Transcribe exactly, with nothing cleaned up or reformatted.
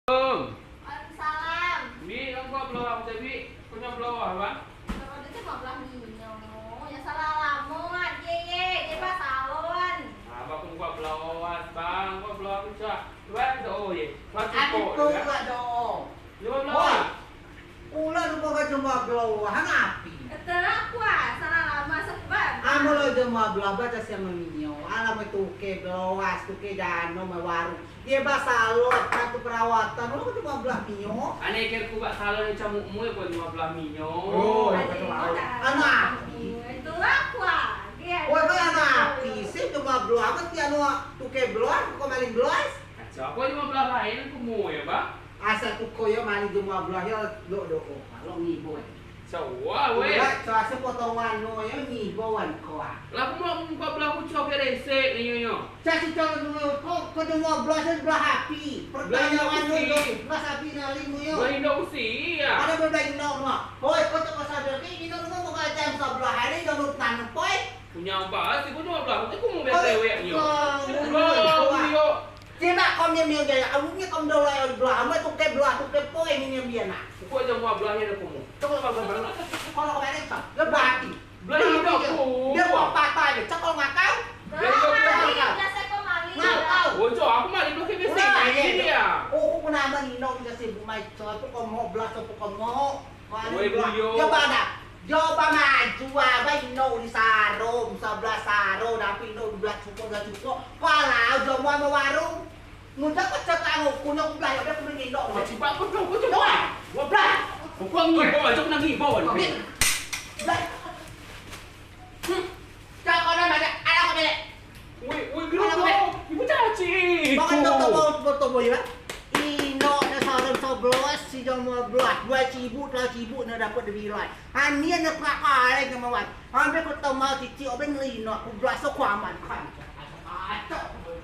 Assalamualaikum. Waalaikumsalam. Bi, engko bloa, Bi. Ko nyo bloa, Bang? Kalau dia tu mah belah minyo. Yang salah alamat, ye, ye. Dia pas salon. Ah, Bang, ko buka bloa, Bang. Ko bloa, Bang. Coa. Coa, oh, ye. Mati. Adi ko, ko ya? Buka do. Lima belas. Oi. Ulah lupo ke jumah bloa, han api. Betul aku, ah. Salah alamat sebab. Amen lo jumah bloa, baca siang minyo. Alah, mai tuke bloa, tuke dano, mai warung. Ye ba salon, kan tu perawatan, lo cuma belah minyo. Ane ke ku ba salon yang camuk mu, ya, buat cuma belah minyo. Oh, ya, betul. Anak api. Itulah kuah. Woi, kau anak api, si cuma belah, apa ti anu, tuke belah, kau maling belah? Kacau, kau cuma belah lain, aku mu, ya, Bang? Asal ku koyo maling cuma belah, ya, lo do, lo ngibo. Coa, weh. Coa, coa si potongan no, yo, ngibo wan ko, ah. Lah, aku mau muka belah ku coa beresek, ni, yo, yo. Coa si coa dulu, ko, ko cuma belah, si belah api. Belah pertanyaan indok no, usi. Belah api na limu, yo. Belah indok usi, ya. Ada belah indok no. Hoi, ko coa sadar, ki, indok no, ko kacang sebelah hari, indok no tanam, poi. Punya apa? Si ku cuma belah, aku mau beresek, yo. Belah, yo. Cina kom yang mil gaya, amu ni kom dola yang belah, amu tuke belah, tuke poi ni yang biar nak. Pokok jam dua belah ni ada komo. Coba, coba, coba. Kalau kau balik, Bang, dia berarti. Belah hidup aku. Dia buat patah dia. Cakap ngakau. Belah hidup aku. Ngakau. Ngakau. Bocor, aku mah dia bloke mesin. Nah, ini dia. Oh, aku nama Nino, dia sibuk main. Coba kau mau belah, coba kau mau. Woi, buyo. Yo ba da. Yo ba maju, ah, ba indok di saro, sebelah saro, dapet indok di belah cuko, belah cuko. Kalau jombo ama warung, muda ko cekak nguku, nyok belah, ya udah, aku beli indok. Wah, cipak ko, ko, ko, ko. Wah, belah. Ko, ko, ngibo, cok, nang ngibo. Belah. Hmm. Cak, kau dah banyak, ada kau belek. Woi, woi, gelo, gelo. Ibu caci. Makan jok tobo, tobo, tobo, ya. Indok ne sarung sebelas, si jam dua belas. Dua cibu, tiga cibu ne dapet dibilai. Ani ne prak kaleng ne mawan. Ampe ku temau cici, oben lino, ku belas so kuaman kan. Acok.